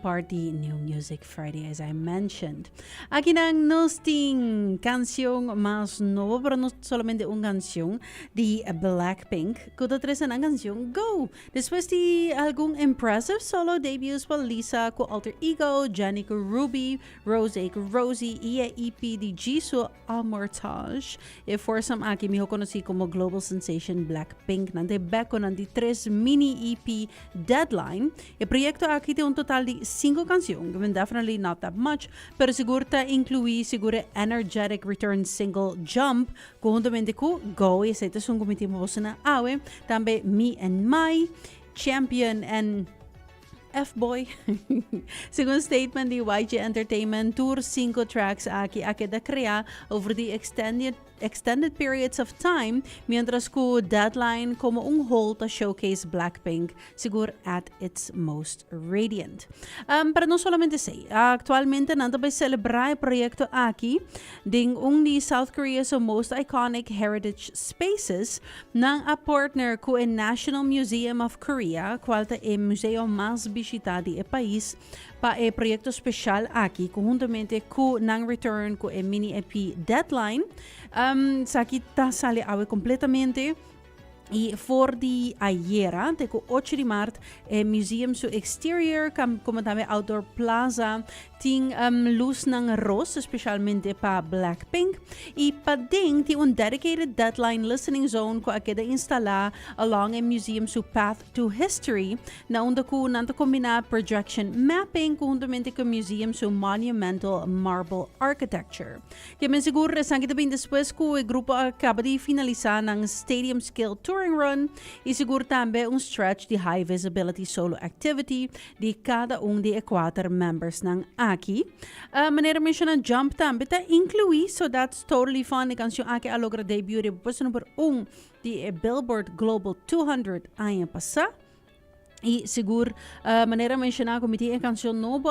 Party New Music Friday, as I mentioned. Aki nan nos tin cancion mas nobo, pero no solamente un cancion di Blackpink, cu ta trece nan cancion Go. Despues di algun impressive solo debuts pa Lisa cu Alter Ego, Jennie cu Ruby, Rosé cu Rosie y e EP di Jisoo Amortage, e foursome aki, miho conoci como global sensation Blackpink, nan ta back cu nan di tres mini EP Deadline. E proyecto aki tin un total di cinco cancion, I mean, definitely not that much, pero sigur ta inclui sigur e energetic return single Jump, conhuntamente cu Go, y esey ta esun cu mi tin pa na awe, tambe Me and My, Champion and F-Boy. Segun statement di YG Entertainment, tur cinco tracks aki a keda crea over di extended periods of time, mientras cu Deadline como un whole ta showcase Blackpink sigur at its most radiant. Pero no solamente esey, actualmente nan ta bay celebra e proyecto aki den un di South Korea's most iconic heritage spaces. Nan a partner cu e National Museum of Korea, cual ta e museo mas bishita di e pais, pa e proyecto special aki, conhuntamente cu nan return cu e mini EP Deadline. Esaki ta sali awe completamente. Y for di ayera, te cu 8 di maart, e museum su exterior, como tambe outdoor plaza, tin luz nan ros, especialmente pa Blackpink. Y paden tin un dedicated Deadline listening zone cu a keda instala along e museum su Path to History, na unda cu nan ta combina projection mapping conhuntamente cu museum su monumental marble architecture. Kiermen sigur esaki ta bin despues cu e grupo a caba di finalisa nan stadium scale touring run y sigur tambe un stretch di high visibility solo activity di cada un di e cuater members nan aki. Manera menciona, Jump tambe ta inclui, so that's totally fun. E cancion aki a logra debut riba puesto number 1 di e Billboard Global 200 aña pasa. Y sigur, manera menciona, cu mi tin e cancion nobo.